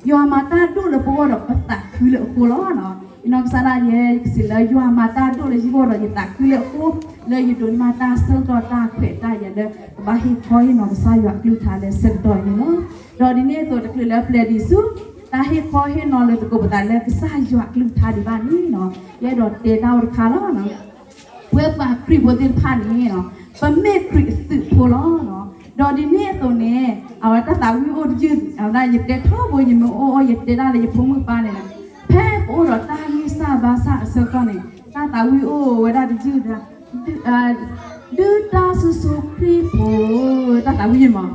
ယွၤမၤတၢ်ဒိၣ်လၢပဂီၢ်ဒီးပသးခုလၢအဃိလီၤ. ယနီၢ်ကစၢ်ဒၣ်ယဲ ယကစံးလၢယွၤမၤတၢ်ဒိၣ်လၢယဂီၢ်ဒီးယသးခုလၢအဃိ, လၢယဒိးန့ၢ်ဘၣ်တၢ်ဆၢကတီၢ်တၢ်ခွဲးတၢ်ယာ်လၢ ကဘၣ်ဟ့ၣ်ခီဟ့ၣ်နီၤကစၢ်ယွၤအကလုၢ်ကထါလၢဆၢကတီၢ်အံၤန့ၣ်လီၤ. ဒီးဒ်န့ၣ်အသိးတချုးလၢပျဲဒံးဆူ တၢ်ဟ့ၣ်ခီဟ့ၣ်နီၤလၢသကိးပသးလၢကစၢ်ယွၤအကလုၢ်ကထါဒံးဘၣ်န့ၣ်လီၤ. ယအဲၣ်ဒိးတဲတၢ်အိၣ်တခါလီၤ. ပဝဲပှၤခရံာ်ဖိသ့ၣ်တဖၣ်န့ၣ် ပမ့ၢ်ခရံာ်အသုးဖိလီၤ. ဒီးဒ်န့ၣ်အသိးန့ၣ် အဝဲတၢ်သးဝံၣ်အိၣ်တယုၢ် အဝဲဒၣ်ယတဲထီဘိ ယမ့ၢ်အိၣ်အိၣ်ယတဲဒၣ်လၢယဖိမုၣ်ပၢ်န့ၣ်, ဖဲပအိၣ်ဒီးတၢ်ဂံၢ်စၢ်ဘါစၢ်အဆၢကတီၢ်န့ၣ် တၢ်သးဝံၣ်အိၣ်ဝဲဒၣ်တယုၢ်ဒၣ် ဒုၣ်တၢ်ဆူၣ်ဆူၣ်ခရံာ်ဖိ, တၢ်သးဝံၣ်ယမး,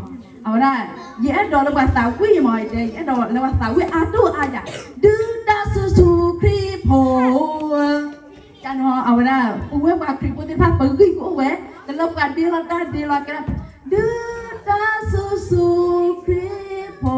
အဝဲဒၣ် ယအဲၣ်ဒိးလၢပှၤသးဝံၣ်ယမး ယတဲ ယအဲၣ်ဒိးလၢပှၤသးဝံၣ်အါဒိၣ်အါယၤ, ဒုၣ်တၢ်ဆူၣ်ဆူၣ်ခရံာ်ဖိ တၢ်နီၤ အဝဲဒၣ် ပဝဲပှၤခရံာ်ဖိသ့ၣ်တဖၣ် ပဂံၢ်ကအိၣ်ဝဲ တလၢပှၤဒ့လီၤတၢ်ဒ့လီၤကဲဒၣ် ဒုၣ်တၢ်ဆူၣ်ဆူၣ်ခရံာ်ဖိ,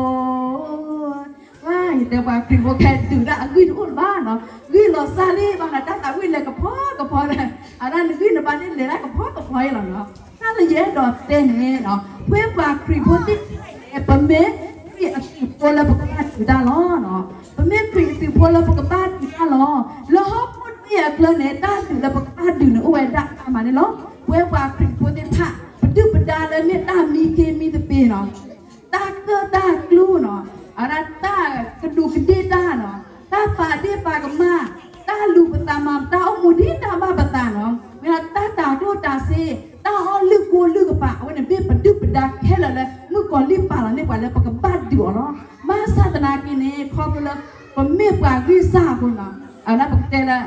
ဝါ ယတဲပှၤခရံာ်ဖိခဲဒုၣ်ဒၣ်အဂံၢ်တအိၣ်လၢၤဘၣ်နီၤ, ဂံၢ်လီၤစၢ်လံဘၣ်နီၤ, တၢ်သးဝံၣ်လဲၤကဖီကဖီလၢ အဝဲဒၣ်နဂံၢ်နဘါန့ၣ်လဲၤဒၣ်ကဖီကဖီအံၤလီၤနီၤ. တၢ်လၢယအဲၣ်ဒိးတဲန့ၣ် ပဝဲပှၤခရံာ်ဖိသ့ၣ်တဖၣ်န့ၣ် ပမ့ၢ်ခရံာ်အသုးဖိလၢပကဘၣ်ဒုးတၢ်လီၤ. ပမ့ၢ်ခရံာ်အသုးဖိလၢပကဘၣ်ဒုးတၢ်လီၤ. လၢဟီၣ်ခိၣ်တဘ့ၣ်အကျါန့ၣ် တၢ်ဒုးလၢပကဘၣ်ဒုးန့ၣ် အိၣ်ဝဲဒၣ်အါမးန့ၣ်လီၤ. ပဝဲပှၤခရံာ်ဖိသ့ၣ်တဖၣ် ပဒုၣ်ပဒါလၢမ့ၢ်တၢ်မံခ့မံသပ့ၤနီၤ, တၢ်ကၢၣ်တၢ်ကျူနီၤ, အဝဲဒၣ်တၢ်ကဒူးကဒ့ၣ်တၢ်နီၤ, တၢ်ပာ်ဒ့ၣ်ပာ်ကမၣ်, တၢ်လူၤပသးမၤ တၢ်အိၣ်မူဒ်တၢ်ဘၣ်ပသးနီၤ, မ့ၢ်တၢ်တၤကျိၣ်တၤစ့, တၢ်အီၣ်လုၢ်ကိလုၢ်ကပာ် အဝဲန့ၣ်မ့ၢ်ပဒုၣ်ပဒါခဲလၢာ်လၢ မုၣ်ကီၤလံၢ်ပာ်လီၤန့ၢ်ပှၤလၢပကဘၣ်ဒုးအီၤလီၤ. ဘၣ်ဆၣ်သနာ်က့န့ၣ် ခီဖျိလၢ ပမ့ၢ်ပှၤဂံၢ်စၢ်အဃိနီၤ, အဝဲဒၣ်ပကတဲလၢ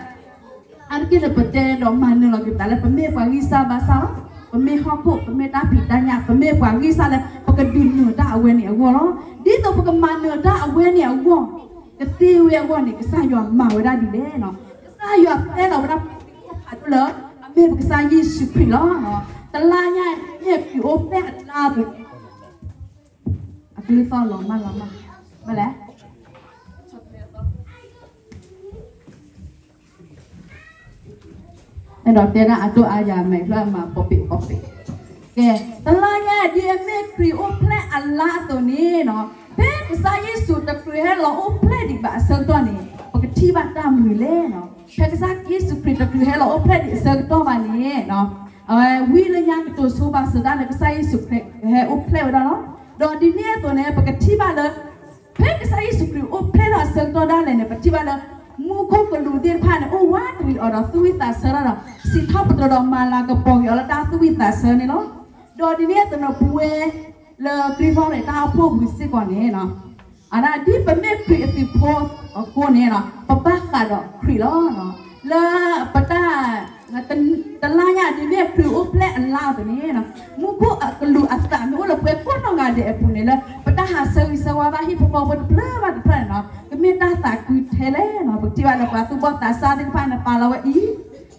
အါတက့ၢ်န့ၣ် ပတဲဒီးမၤနၢၤလီၤက့ၤပသးလၢ ပမ့ၢ်ပှၤဂံၢ်စၢ်ဘါစၢ်လီၤ. ပမ့ၢ်ဟီၣ်ခိၣ်, ပမ့ၢ်တၢ်ဖံးတၢ်ညၣ်, ပမ့ၢ်ပှၤဂံၢ်စၢ်လၢ ပကဒုးနုာ်တၢ်အဝဲန့ၣ်အဂီၢ်လီၤ. ဒ်သိးပကမၤနၢၤတၢ်အဝဲန့ၣ်အဂီၢ်, ကသ့ဝဲအဂီၢ်န့ၣ် ကစၢ်ယွၤမၤဝဲဒၣ်ဒ်လဲၣ်နီၤ. ကစၢ်ယွၤပျဲလီၤဝဲဒၣ်ပှၤသ့ၣ်တဖၣ်ဒိၣ်လၢ အမ့ၢ်ပကစၢ်ယ့ၣ်ၡူးခရံာ်လီၤ. တလါညါအံၤ မ့ၢ်ခရံာ်အိၣ်ဖျဲၣ်အလါအသိး အကလုၢ်သီၣ်လီၤမၢ်လီၤမၢ်, ဘၣ်လဲၣ် အဲၣ်ဒိးတဲဒၣ်အဒိၣ်အါယၤ မဲာ်ဖျၢၣ်မၤပိာ်ပ့ာ်ပိာ်ပ့ာ်, ကဲ, တလါညါ ဒ်အမ့ၢ်ခရံာ်အိၣ်ဖျဲၣ်အလါအသိးန့ၣ်နီၤ, ဖဲကစၢ်ယ့ၣ်ၡူးတချုးဟဲလီၤအိၣ်ဖျဲၣ်ဒံးဘၣ်အဆၢကတီၢ်န့ၣ် ပကထံၣ်ဘၣ်တၢ်မနုၤလဲၣ်နီၤ. ဖဲကစၢ်ယ့ၣ်ၡူးခရံာ်တချုးဟဲလီၤအိၣ်ဖျဲၣ်ဒံးအဆၢကတီၢ်ဘၣ်န့ၣ် အဝဲဝံလၢညါကတိၤဆိဘၣ်စၢၤဒၣ်လၢကစၢ်ယ့ၣ်ၡူးခရံာ်ဟဲအိၣ်ဖျဲၣ်ဝဲဒၣ်လီၤ. ဒီးဒ်န့ၣ်အသိးန့ၣ် ပကထံၣ်ဘၣ်လၢ ဖဲကစၢ်ယ့ၣ်ၡူးခရံာ်အိၣ်ဖျဲၣ်ထီၣ်အဆၢကတီၢ်ဒၣ်လဲာ်န့ၣ် ပထံၣ်ဘၣ်လၢ မူခိၣ်ကလူးသ့ၣ်တဖၣ်န့ၣ် အိၣ်ဝးတရံးအီၤဒီးသူၣ်ဝံၣ်သးဆၢတၢ်ဒီး စံးထီၣ်ပတြၢၤဒီးမၤလၤကပီၤက့ၤအီၤလၢတၢ်သူၣ်ဝံၣ်သးဆၢန့ၣ်လီၤ. ဒီးဒ်န့ၣ်အသိးန့ၣ် ပဝဲလၢ Great Falls န့ၣ် တၢ်အိၣ်ဖှိၣ်ပူၤစ့ၢ်ကီးန့ၣ် အဒၣ်ဒ်ပမ့ၢ်ခရံာ်အသုးဖိအဃိန့ၣ် ပဘၣ်ဃးဒီးခရံာ်လီၤ. လၢပတၢ် တလါညါ ဒ်မ့ၢ်ခရံာ်အိၣ်ဖျဲၣ်အလါအသိးန့ၣ် မူခိၣ်အကလူးအသးမ့ၢ်အိၣ်လၢပှၤကိးနီၢ်ဂၤဒဲးအပူၤန့ၣ် လၢပတၢ်ဟးဆၢဂ့ၤဆၢဝါဘၣ်ဟံၣ်ဖိဃီဖိတဖျၢၣ်ဘၣ်တဖျၢၣ်န့ၣ် ကမ့ၢ်တၢ်သးခုထဲလဲၣ်နီၤ. ပကထံၣ်ဘၣ်လၢပှၤသူၣ်ဘီၣ်သးစၢ်သ့ၣ်တဖၣ်န့ၣ် ပာ်လီၤဝဲအံၤ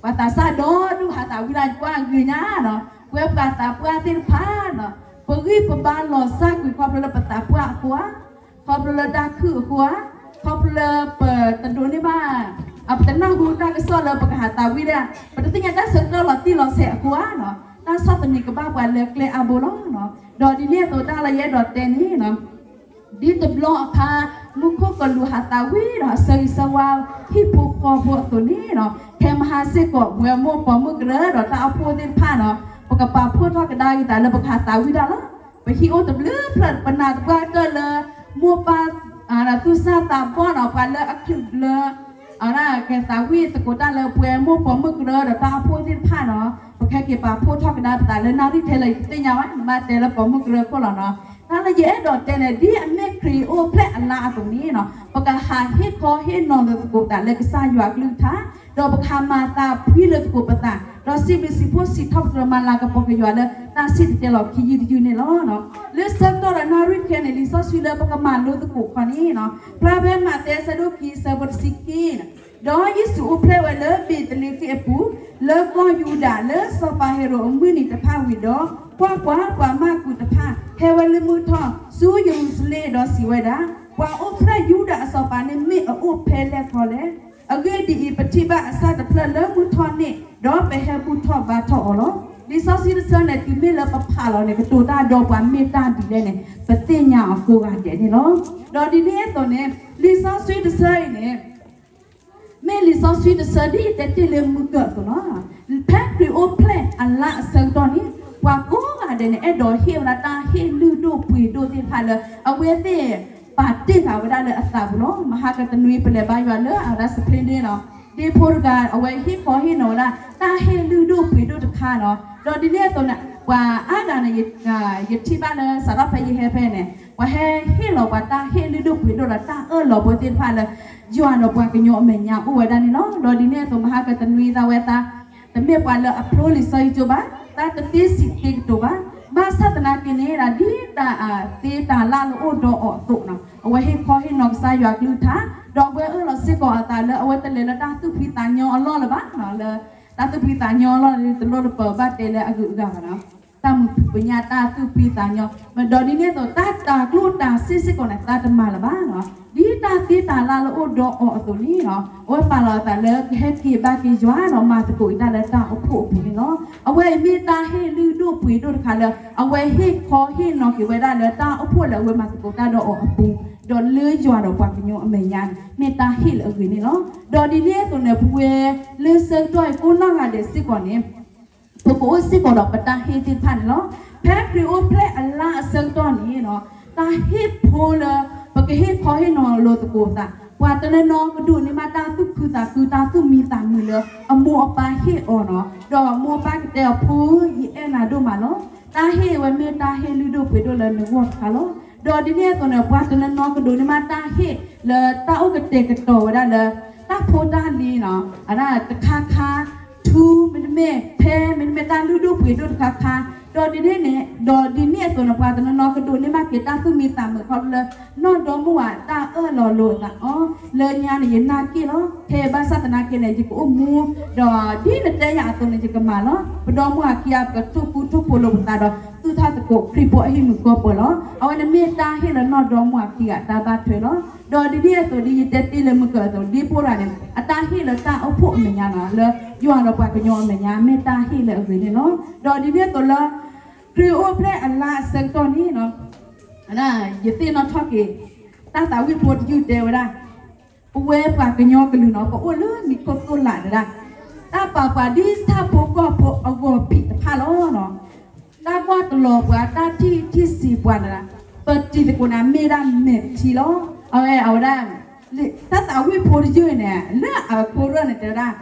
ပှၤသးစၢ်ဒီဒူၣ်ဟးသးဝံၣ်လၢကွၢ်ဂ့ၤညါနီၤ. ပဝဲပှၤသးပှၢ်သ့ၣ်တဖၣ်နီၤ ပဂံၢ်ပဘါလီၤစၢ်ကွံာ်ခီဖျိလၢပသးပှၢ်အဃိဧါ, ခီဖျိလၢတၢ်ခုၣ်အဃိဧါ, ခီဖျိလၢပတဒိးန့ၢ်ဘၣ် ပတနၢ်ဟူတၢ်ကစီၣ်လၢပကဟးသးဝံၣ်ဒၣ်, ပတသ့ၣ်ညါတၢ်ဆၢကတီၢ်လီၤတံၢ်လီၤဆဲးအဃိဧါနီၤ. တၢ်ဆီၣ်သနံးကဘၣ်ပှၤလၢကျဲအါဘိလီၤ. ဒီးဒ်န့ၣ်အသိးတၢ်လၢယအဲၣ်ဒိးတဲန့ၣ် ဒ်တဘျီအခါ မူခိၣ်ကလူးဟးသးဝံၣ်ဒီးဆၢဂ့ၤဆၢဝါဟံၣ်ဖိဃီဖိအသိးန့ၣ် ခဲမုၢ်ဟါစ့ၢ်ကီး ပဝဲမိၢ်ပိာ်မုၣ်ကရၢဒီးတၢ်အိၣ်ဖှိၣ်သ့ၣ်တဖၣ်နီၤ ပကပာ်ဖှိၣ်ထီၣ်ကဒါက့ၤသးလၢပကဟးသးဝံၣ်တၢ်လီၤ. ပဟံၣ်အိၣ်တဘျုးဖျၢၣ် ပနာ်သပှၢ်တၢၢ်လၢ မိၢ်ပၢ် သူၣ်စၢ်သးဘီၣ်နီၤ ပှၤလၢအချုးဘျၢ ကဟးသးဝံၣ်သကိးတၢ်လၢပဝဲမိၢ်ပိာ်မုၣ်ကရၢဒီးတၢ်အိၣ်ဖှိၣ်သ့ၣ်တဖၣ်နီၤ ပကဟဲက့ၤပာ်ဖှိၣ်ထီၣ်ကဒါပသးလၢနၣ်ရံၣ်ထဲလၢယသ့ၣ်ညါဝဲ နဘၣ်တဲလၢပိာ်မုၣ်ကရၢခိၣ်လီၤနီၤ. တၢ်လၢယအဲၣ်ဒိးတဲန့ၣ် ဒ်အမ့ၢ်ခရံာ်အိၣ်ဖျဲၣ်အလါအသိးန့ၣ်နီၤ ပကဟးဟ့ၣ်ခီဟ့ၣ်နီၤလၢသကိးသးလၢကစၢ်ယွၤအကလုၢ်ကထါ ဒီးပကဟးမၤသးဖှံလၢသကိးပသး ဒီးစံးဘျုးစံးဖှိၣ်စံးထီၣ်ပတြၢၤမၤလၤကပီၤက့ၤယွၤလၢတၢ်စံၣ်တဲၤတဲလီၤခံယုၢ်တယုၢ်န့ၣ်လီၤ. လၢဆၢကတီၢ်ဒီးနၣ်ရံၣ်ခဲန့ၣ် လံာ်စီဆှံလၢပကမၤလိသကိးခီန့ၣ် ဖျါဖဲမးသဲအဆၢဒိၣ်ခံအဆၢဖိတဆံခံ ဒီးယ့ၣ်ၡူးအိၣ်ဖျဲၣ်ဝဲလၢဘ့းသလ့ဃ့ၣ်အပူၤ လၢကီၢ်ယူဒၤ လၢစီၤပၤဟ့ၤရိာ်အမုၢ်နံၤတဖၣ်ဝံၤဒီး ကွၢ်ကွၢ်, ပှၤမၢ်ကူးတဖၣ် ဟဲဝဲလၢမုၢ်ထီၣ်ဆူယရူၤၡလ့ၣ်ဒီးစံးဝဲဒၣ်, ပှၤအိၣ်ဖျဲၣ်ယူဒၤအစီၤပၤန့ၣ်မ့ၢ်အအိၣ်ဖဲလဲၣ်ခီလဲၣ်. အဂ့ၢ်ဒ်အံၤ, ပထံၣ်ဘၣ်အစၢ်တဖျၢၣ်လၢမုၢ်ထီၣ်န့ၣ်, ဒီးပဟဲဘူၣ်ထီၣ်ဘါထီၣ်အီၤလီၤ. လံာ်စီဆှံတဆၢန့ၣ် တုၤမ့ၢ်လၢပဖးလီၤန့ၣ် ကတိၤတၢ်ဒီးပှၤမ့ၢ်တၢ်ဒ်လဲၣ်န့ၣ် ပသ့ၣ်ညါအီၤကိးဂၤဒဲးန့ၣ်လီၤ. ဒီးဒ်န့ၣ်အသိးန့ၣ် လံာ်စီဆှံတဆၢအံၤန့ၣ် မ့ၢ်လံာ်စီဆှံတဆၢဒ်ယတဲတ့ၢ်လၢမုၢ်ကၢၢ်အသိးလီၤ. ဖဲခရံာ်အိၣ်ဖျဲၣ်အလါအဆၢကတီၢ်န့ၣ် ပှၤကိးဂၤဒဲးန့ၣ် အဲၣ်ဒိးဟ့ၣ်ဝဲဒၣ်တၢ်ဟ့ၣ်လုၢ်ဒိၣ်ပှ့ၤဒိၣ်သ့ၣ်တဖၣ်လၢ အဝဲသ့ၣ်ပာ်တ့ၢ်ဃာ်ဝဲဒၣ်လၢအသးပူၤလီၤ. မဟါကတနွံပလဲၤဘါယွၤလၢအဝဲဒၣ် စဖ့န့ၣ်လီၤ. ဒ့ဖိတဂၤ အဝဲဟ့ၣ်ခီဟ့ၣ်နီၤဝဲဒၣ် တၢ်ဟ့ၣ်လုၢ်ဒိၣ်ပှ့ၤဒိၣ်တခါလီၤ. ဒီးဒ်န့ၣ်အသိးန့ၣ် ပှၤအါဂၤန့ၣ် ယထံၣ်ဘၣ်လၢစးထီၣ်ဖဲယဟဲဖဲန့ၣ် ပှၤဟဲဟ့ၣ်လီၤပှၤတၢ်ဟ့ၣ်လုၢ်ဒိၣ်ပှ့ၤဒိၣ်ဒီးတၢ်အၢၣ်လီၤဖိသ့ၣ်တဖၣ်လၢ ယွၤဒီးပှၤကညီအမဲာ်ညါအိၣ်ဝဲဒၣ်န့ၣ်လီၤ. ဒီးဒ်န့ၣ်အသိး မဟါကတနွံသးဝဲသး တမ့ၢ်ပှၤလၢအဖျိလံာ်စီဆှံကၠိဘၣ်, တၢ်တသ့စံးသ့ကတိၤဘၣ်. ဘၣ်ဆၣ်သနာ်က့န့ၣ် ဒ်တၢ်သ့တၢ်လၢ်လၢအိၣ်ဒီးအီၤအသိးနီၤ အဝဲဟ့ၣ်ခီဟ့ၣ်နီၤကစၢ်ယွၤအကလုၢ်ကထါ, ဒီးအဝဲအၢၣ်လီၤစ့ၢ်ကီးအသးလၢအဝဲတလဲၤလၢတၢ်သူၣ်ဖှံသးညီအလီၢ်လၢၤဘၣ်. လၢတၢ်သူၣ်ဖှံသးညီအလီၢ်န့ၣ် တလိၣ်တပၢၤဘၣ်တဲလၢအဂုၤအဂၤဘၣ်နီၤ. တၢ်မုာ်ဖံးပညၣ်တၢ်သူၣ်ဖှံသးညီ မ့ၢ်ဒီးဒ်န့ၣ်အသိး တၢ်တၤကျိၣ်တၤစ့ၣ်စ့ၢ်ကီးန့ၣ် သးတမၤလၢၤဘၣ်နီၤ. ဒ်တၢ်သ့တၢ်လၢ်လၢအိၣ်ဒီးအီၤအသိးန့ၣ်နီၤ အဝဲပာ်လီၤအသးလၢကဟဲက့ၤဘါက့ၤယွၤဒီးမၤသကိးအံၤတၢ်လၢတၢ်အိၣ်ဖှိၣ်အပူၤန့ၣ်လီၤ. အဝဲအံၤမ့ၢ်တၢ်ဟ့ၣ်လုၢ်ဒိၣ်ပှ့ၤဒိၣ်တခါလၢ အဝဲဟ့ၣ်ခီဟ့ၣ်နီၤက့ၤဝဲဒၣ်လၢတၢ်အိၣ်ဖှိၣ်လၢအဝဲမၤသကိးတၢ်ဒီးအီၤအပူၤ, ဒီးလၢယွၤဒီးပှၤကညီအမဲာ်ညါန့ၣ် မ့ၢ်တၢ်ဟ့ၣ်လၢအဂ့ၤန့ၣ်လီၤ. ဒီးဒ်န့ၣ်အသိးန့ၣ် ပဝဲလၢဆၢကတီၢ်အံၤကိးနီၢ်ဂၤဒဲးစ့ၢ်ကီးန့ၣ် ပကအိၣ်စ့ၢ်ကီးဒီးပတၢ်ဟ့ၣ်သ့ၣ်တဖၣ်န့ၣ်လီၤ. ဖဲခရံာ်အိၣ်ဖျဲၣ်အလါအဆၢကတီၢ်န့ၣ် တၢ်ဟ့ၣ်ဖိလၢ ပကဟ့ၣ်ခီဟ့ၣ်နီၤလိာ်သကိးသး, ပှၤတနီၤနီၤကဒိးန့ၢ်ဘၣ်တၢ်သူၣ်ခုသးခု တၢ်သူၣ်မံသးမုာ်လၢအမိၢ်အပၢ်ဟ့ၣ်အီၤနီၤ, ဒီးမိၢ်ပၢ်ကတဲအီၤ ဖိဧၢ ယအဲၣ်နၤဒိၣ်မးလီၤ. တၢ်ဟ့ၣ်ဝဲမ့ၢ်တၢ်ဟ့ၣ်လုၢ်ဒိၣ်ပှ့ၤဒိၣ်လၢနဂီၢ်တခါလီၤ. ဒီးဒ်န့ၣ်အသိးန့ၣ် ပှၤတနီၤနီၤကဒိးန့ၢ်ဘၣ်တၢ်ဟ့ၣ်လၢတၢ်အိၣ်ကတဲာ်ကတီၤဝဲဒၣ်လၢ တၢ်ဖိတၢ်လံၤနီၤ, အတခါခါ ထူ မ့တမ့ၢ် ဖဲ မ့တမ့ၢ်တၢ်လုၢ်ဒိၣ်ပှ့ၤဒိၣ်တခါခါ, ဒီးဒ်န့ၣ်န့ၣ် ဒီးဒ်န့ၣ်အသိးန့ၣ် ပှၤတနီၤနီၤကဒိးန့ၢ်ဘၣ်က့ၤတၢ်သူၣ်မံသးမုာ်ခီဖျိလၢ နီၢ်ဒီမါဝၤတၢ်အၢၣ်လီၤလိာ်အသးအီၤ, လၢညါန့ၣ်ယနာ်က့ၣ်လီၤ, ဖဲဘၣ်ဆၣ်သနာ်က့န့ၣ် ယကအိၣ်မူ ဒီးဒ်နတဲယၤအသိးန့ၣ် ယကမၤလီၤ. ပဒီမါဝၤခံဂၤ ပကထိၣ်ဃူထိၣ်ဖိးလိာ်ပသးဒီး သူၣ်ထီၣ်သကိးခရံာ်ဖိအဟံၣ်မုာ်ကီၢ်ပၢလီၤ. အဝဲန့ၣ်မ့ၢ်တၢ်ဟ့ၣ်လၢနီၢ်ဒီမါဝၤခံဂၤတၢ်ဘၣ်ထွဲလီၤ. ဒီးဒ်န့ၣ်အသိးဒ်ယတဲတ့ၢ်လၢမုၢ်ကၢၢ်အသိး ဒ့ဖိတဂၤန့ၣ် အတၢ်ဟ့ၣ်လၢတၢ်အိၣ်ဖှိၣ်အမဲာ်ညါနီၤ လၢယွၤဒီးပှၤကညီအမဲာ်ညါ မ့ၢ်တၢ်ဟ့ၣ်လၢအဂ့ၤန့ၣ်လီၤ. ဒီးဒ်န့ၣ်အသိးလၢ ခရံာ်အိၣ်ဖျဲၣ်အလါအဆၢကတီၢ်န့ၣ် ယသ့ၣ်နီၣ်ထီၣ်က့ၤ တၢ်သးဝံၣ်ဖိတယုၢ်တဲဝဲဒၣ် ပဝဲပှၤကညီကလုာ်နီၤ ပအိၣ်လၢမံၤခိၣ်သိၣ်လာ်တဒၣ်, တၢ်ပာ်ပှၤဒ်ဆၣ်ဖိကီၢ်ဖိအဂီၤဖံးတဖၣ်လီၤ. တၢ်ကွၢ်တလီၤပှၤ တၢ်ထံၣ်ထံၣ်စံးပှၤန့ၣ် ပတံၤသကိးန့ၣ် မ့ၢ်ဒၣ်မဲာ်ထံလီၤ. အဝဲအဝဲဒၣ် တၢ်သးဝံၣ်ဖိတယုၢ်န့ၣ် လၢအကရၢၢ်န့ၣ်တဲဝဲဒၣ်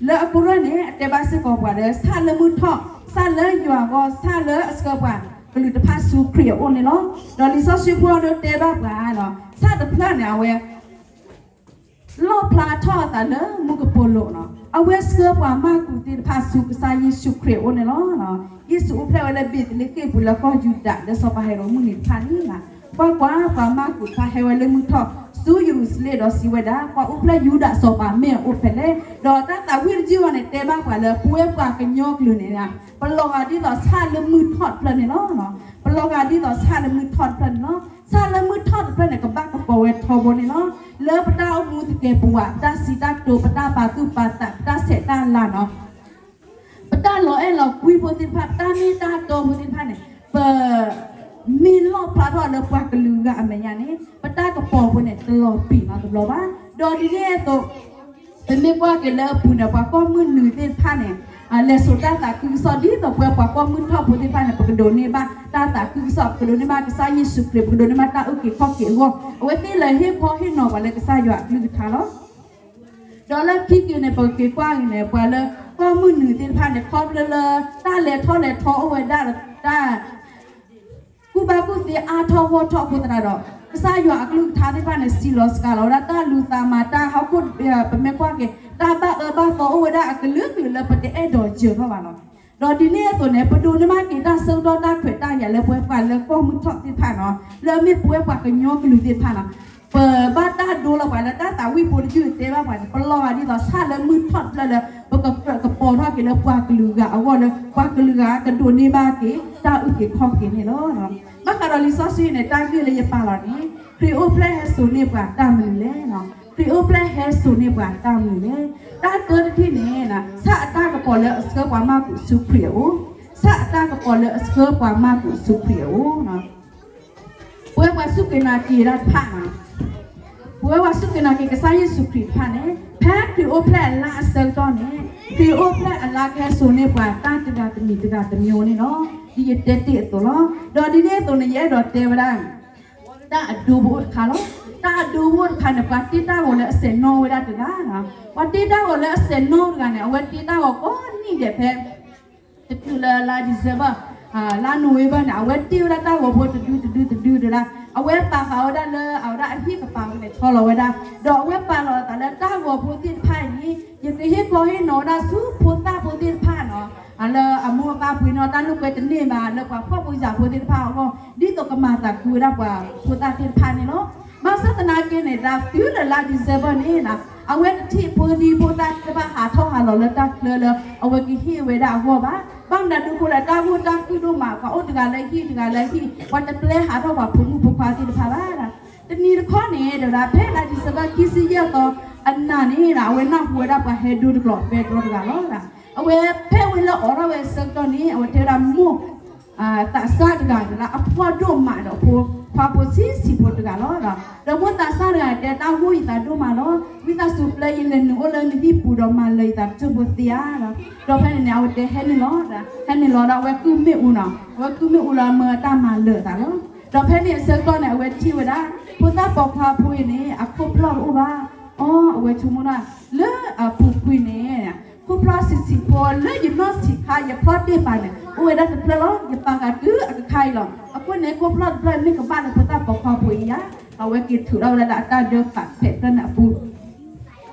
လၢအကရၢၢ်န့ၣ် အတဲဘၣ်စ့ၢ်ကီးပှၤလၢ ဆၣ်လၢမုၢ်ထီၣ်, ဆၣ်လၢယွၤအဂီၢ်, ဆၣ်လၢအဆှၢပှၤကလုာ်တဖၣ်ဆူခရံာ်အအိၣ်န့ၣ်လီၤ. ဒီးလံာ်စီဆှံဖိဒိတဲဘၣ်ပှၤ, ဆၣ်တဖျၢၣ်န့ၣ် အဝဲ လီၣ်ဖျါထီၣ်အသးလၢမူကပိာ်လိၤနီၤ, အဝဲဆှၢပှၤမၢ်ကူးသ့ၣ်တဖၣ်ဆူကစၢ်ယ့ၣ်ၡူးခရံာ်အအိၣ်န့ၣ်လီၤ. ယ့ၣ်ၡူးအိၣ်ဖျဲၣ်ဝဲလၢဘ့းသလ့ဃ့ၣ်ပူၤလၢကီၢ်ယူဒၤ လၢစီၤပၤဟဲရိာ်မုၢ်နံၤတဖၣ်န့ၣ်လီၤ. ကွၢ်ကွၢ်, ပှၤမၢ်ကူးတဖၣ်ဟဲဝဲလၢမုၢ်ထီၣ် ဆူယရူၤၡလ့ၣ်ဒီးစံးဝဲဒၣ်, ကွၢ်အိၣ်ဖျဲၣ်ယူဒၤစီၤပၤမ့ၢ်အအိၣ်ဖဲလဲၣ်. ဒီးတၢ်သးဝံၣ်တယုၢ်အီၤန့ၣ်တဲဘၣ်ပှၤလၢ ပဝဲပှၤကညီကလုာ်န့ၣ် ပလီၤဂာ်ဒ်သိးဆၣ်လၢမုၢ်ထီၣ်တဖျၢၣ်န့ၣ်လီၤ. ပလီၤဂာ်ဒ်သိးဆၣ်လၢမုၢ်ထီၣ်တဖျၢၣ်န့ၣ်လီၤ. ဆၣ်လၢမုၢ်ထီၣ်တဖျၢၣ်န့ၣ် ကဘၣ်ကပီၤဝဲထီဘိန့ၣ်လီၤ. လၢပတၢ်အိၣ်မူသကဲးပဝး, ပတၢ်စံးတၢ်ကတိၤ, ပတၢ်ပာ်သူၣ်ပာ်သး, ပတၢ်ဆဲးတၢ်လၤနီၤ, ပတၢ်လီၤအဲၣ်လီၤကွံဖိသ့ၣ်တဖၣ်, ပတၢ်မ့ၢ်တၢ်တီဖိသ့ၣ်တဖၣ်န့ၣ် ပ မ့ၢ်လီၣ်ဖျါထီၣ်လၢပှၤကလုာ်ဂၤအမဲာ်ညါန့ၣ် ပတၢ်ကပီၤဖိန့ၣ် တလီၤပံာ်နီတဘျီဘၣ်. ဒီးဒ်န့ၣ်အသိး ပမ့ၢ်ကွၢ်က့ၤလၢအပူၤန့ၣ် ပှၤကီၢ်မုၢ်နုာ်သ့ၣ်တဖၣ်န့ၣ် လဲၤစိာ်တၢ်သးခုကစီၣ် ဒ်သိးပဝဲပှၤကီၢ်မုၢ်ထီၣ်ဖိသ့ၣ်တဖၣ်န့ၣ် ပကဒိးန့ၢ်ဘၣ်တၢ်သးခုကစီၣ်, ပကဒိးန့ၢ်ဘၣ်ကစၢ်ယ့ၣ်ၡူးခရံာ်, ပကဒိးန့ၢ်ဘၣ်တၢ်အုၣ်က့ၤခီၣ်က့ၤအဂီၢ်, အဝဲသ့ၣ်လဲၤဟ့ၣ်ခီဟ့ၣ်နီၤပှၤလၢကစၢ်ယွၤအကလုၢ်ကထါလီၤ. ဒီးလၢခံက့ၤန့ၣ် ပက့ၤကွၢ်က့ၤန့ၣ် ပှၤလၢကီၢ်မုၢ်နုာ်သ့ၣ်တဖၣ်န့ၣ် ခီဖျိလၢတၢ်လဲၤထီၣ်လဲၤထီအိၣ်ဝဲဒၣ်ဒီးတၢ် ကူၣ်ဘၣ်ကူၣ်သ့အါထီၣ်ဂီၢ်ထီၣ်အဃိသတးဒီး ကစၢ်ယွၤအကလုၢ်ကထါသ့ၣ်တဖၣ်န့ၣ် စံးလီၤစှၤလီၤဝဲဒၣ်တၢ်လူၤသးမၤတၢ်ဟီၣ်ခိၣ်, ပမ့ၢ်ကွၢ်က့ၤ တၢ်ဘၣ်အၢဘၣ်သီအိၣ်ဝဲဒၣ်အကလုာ်ကလုာ်လၢပတအဲၣ်ဒိးယၢၤထီၣ်ဘၣ်လီၤ. ဒီးဒ်န့ၣ်အသိးန့ၣ် ပဒိးန့ၢ်ဘၣ်က့ၤတၢ်ဆၢကတီၢ်တၢ်ခွဲးတၢ်ယာ်လၢပဝဲပှၤလၢကီၢ်မုၢ်ထီၣ်သ့ၣ်တဖၣ်နီၤ, လၢအမ့ၢ်ပဝဲပှၤကညီကလုာ်သ့ၣ်တဖၣ်နီၤ, ပဘၣ်တၢ်ဒိလီၤပှၤလၢတၢ်သးဝံၣ်ဖိတယုၢ်တဲဘၣ်ပှၤန့ၣ် ပလီၤဂာ်ဒ်သိးဆၣ်လၢမုၢ်ထီၣ်တဖျၢၣ်လၢ ပကကြၢးကပီၤထီၣ်က့ၤလၢပှၤကလုာ်ဂၤအဂီၢ်လၢ ပှၤကလုာ်ဂၤကဒိးန့ၢ်ဘၣ်က့ၤတၢ်အုၣ်က့ၤခီၣ်က့ၤန့ၣ်လီၤ. ဘၣ်ဃးဒီးလံာ်စီဆှံန့ၣ် တၢ်ဂ့ၢ်လၢယပာ်လီၤန့ၣ် ခရံာ်အိၣ်ဖျဲၣ်ဟဲစိာ်န့ၢ်ပှၤတၢ်မနုၤလဲၣ်နီၤ. ခရံာ်အိၣ်ဖျဲၣ်ဟဲစိာ်န့ၢ်ပှၤတၢ်မနုၤလဲၣ်. တၢ်တၢတထံၣ်န့ၣ်, ဆၣ်အတၢ်ကပီၤလၢအဆှၢပှၤမၢ်ကူးဆူခရံာ်အအိၣ်, ဆၣ်အတၢ်ကပီၤလၢအဆှၢပှၤမၢ်ကူးဆူခရံာ်အအိၣ် ပဝဲပှၤစူၢ်က့ၤနာ်က့ၤတၢ်တဖၣ်, ပဝဲပှၤစူၢ်က့ၤနာ်က့ၤကစၢ်ယ့ၣ်ၡူးခရံာ်တဖၣ်န့ၣ်, ဖဲခရံာ်အိၣ်ဖျဲၣ်အလါအဆၢကတီၢ်န့ၣ်, ခရံာ်အိၣ်ဖျဲၣ်အလါကဟဲစိာ်န့ၢ်ပှၤတၢ်တဂၤတမံၤတဂၤတမံၤန့ၣ်လီၤ. ဒ်ယတဲတ့ၢ်အသိးလီၤ. ဒီးဒ်န့ၣ်အသိးန့ၣ် ယအဲၣ်ဒိးတဲဝဲဒၣ် တၢ်အဒိဖိအိၣ်တခါလီၤ. တၢ်အဒိဖိအိၣ်တခါန့ၣ် ပှၤတ့တၢ်ဂီၤလၢအစဲးနီၣ်ဝဲဒၣ်တဂၤ, ပှၤတ့တၢ်ဂီၤလၢအစဲးနီၣ်တဂၤန့ၣ် အဝဲတ့တၢ်ဂီၤကိးနံၣ်ဒဲးဖဲ တချုးလၢလါ December, လါ November န့ၣ် အဝဲတ့ဝဲဒၣ်တၢ်ဂီၤဖိတဒုတဒုတဒုတဒု, အဝဲပာ်ဃာ်ဝဲဒၣ်လၢအဝဲဒၣ်အဟံၣ်ကပၤဝဲန့ၣ် ဆီလီၤဝဲဒၣ်, ဒီးအဝဲပာ်လီၤအသးလၢတၢ်ဂီၤဖိသ့ၣ်တဖၣ်အံၤန့ၣ် ယကဟ့ၣ်ခီဟ့ၣ်နီၤဝဲဒၣ်ဆူဖိသၣ်ဖိသ့ၣ်တဖၣ်နီၤ, လၢအမိၢ်အပၢ်ပှ့ၤနီၣ်တၢ်လိာ်ကွဲတန့ၢ်ဘၣ် လၢပှၤဖှီၣ်ဖိယာ်ဖိသ့ၣ်တဖၣ်အဂီၢ် ဒ်သိးကမၤသးခုဝဲဒၣ်ပှၤဖိသၣ်သ့ၣ်တဖၣ်န့ၣ်လီၤ. ဘၣ်ဆၣ်သနာ်က့န့ၣ် တၢ်တုၤလၢလါ December န့ၣ် အဝဲတထံၣ်ဖိဒံဖိသၣ်သ့ၣ်တဖၣ်ဟးထီၣ်ဟးလီၤလၢတၢ်ချၢလၢအဝဲကဟ့ၣ်ဝဲဒၣ်အဂီၢ်ဘၣ်. ဘၣ်မနုၤဒ်အဃိလဲၣ် တၢ်ဂိၢ်တၢ်ခုၣ်ဒိၣ်မး ပှၤအိၣ်တဂၤလၢဟံၣ်တဂၤလၢဟံၣ် ပှၤတပျဲဟးထီၣ်ပှၤဖိမုၣ်ဖိခွါသ့ၣ်တဖၣ်ဘၣ်. တနံၤတခီန့ၣ်ဒီး ဖဲလါ December ခံဆံယဲၢ်သီအနၤန့ၣ် အဝဲနၢ်ဟူဝဲဒၣ်ပှၤဟဲဒိတကျိာ်ပဲတြီတဂၤလီၤ. အဝဲဖဲအဝဲလၢအီၣ်ထီၣ်ဝဲအဆၢကတီၢ်န့ၣ် အဝဲတဲဝဲဒၣ်မိၢ် သးစၢ်တဂၤန့ၣ်လၢအဖှီၣ်ဒိၣ်မးဒီးဖိခွါဖိဆံးဆံးဖိတဂၤလီၤ. ဒီးမိၢ်သးစၢ်တဂၤတဲ တၢ်ဂိၢ်ယသးဒိၣ်မးလီၤ. ဝံသးစူၤပျဲယလဲၤနုာ်အိၣ်လၢနဟံၣ်ပူၤဒီးမၤလၢာ်ယသးတစိၢ်ဖိသ့ဧါ. ဒီးဖဲန့ၣ်န့ၣ် အဝဲတဲဟဲနုာ်လီၤ, ဟဲနုာ်လီၤဒီးအဝဲကုၢ်မ့ၣ်အူနီၤ, အဝဲကုၢ်မ့ၣ်အူလၢအမၢတၢ်မၤလၢာ်အသးလီၤ. ဒီးဖဲန့ၣ်အဆၢကတီၢ်န့ၣ် အဝဲထံၣ်ဝဲဒၣ် ဖိသၣ်ပိာ်ခွါဖိအံၤန့ၣ် အခိၣ်ဖျီၣ်တအိၣ်ဘၣ်. အီ အဝဲဆိကမိၣ်ဒၣ် လၢအပူၤကွံာ်န့ၣ် ခိၣ်ဖျီၣ်ဆံးဆံးဖိလၢယနီၢ်ဆံးခါ ယဖျီၣ်တ့ၢ်ပာ်န့ၣ် အိၣ်ဝဲဒၣ်တဖျၢၣ်လီၤ. ယပာ်ဃာ်တုၤအကခါအံၤလီၤ. အဃိန့ၣ် ခိၣ်ဖျီၣ်တဖျၢၣ်န့ၣ်ကဘၣ်လၢဖိသၣ်ပိာ်ခွါဖိအံၤဧါ. အဝဲက့ၤထုးထီၣ်ဝဲဒၣ်လၢအတၢ်ဒၢဖးဖဲးဖျၢၣ်န့ၣ်အပူၤ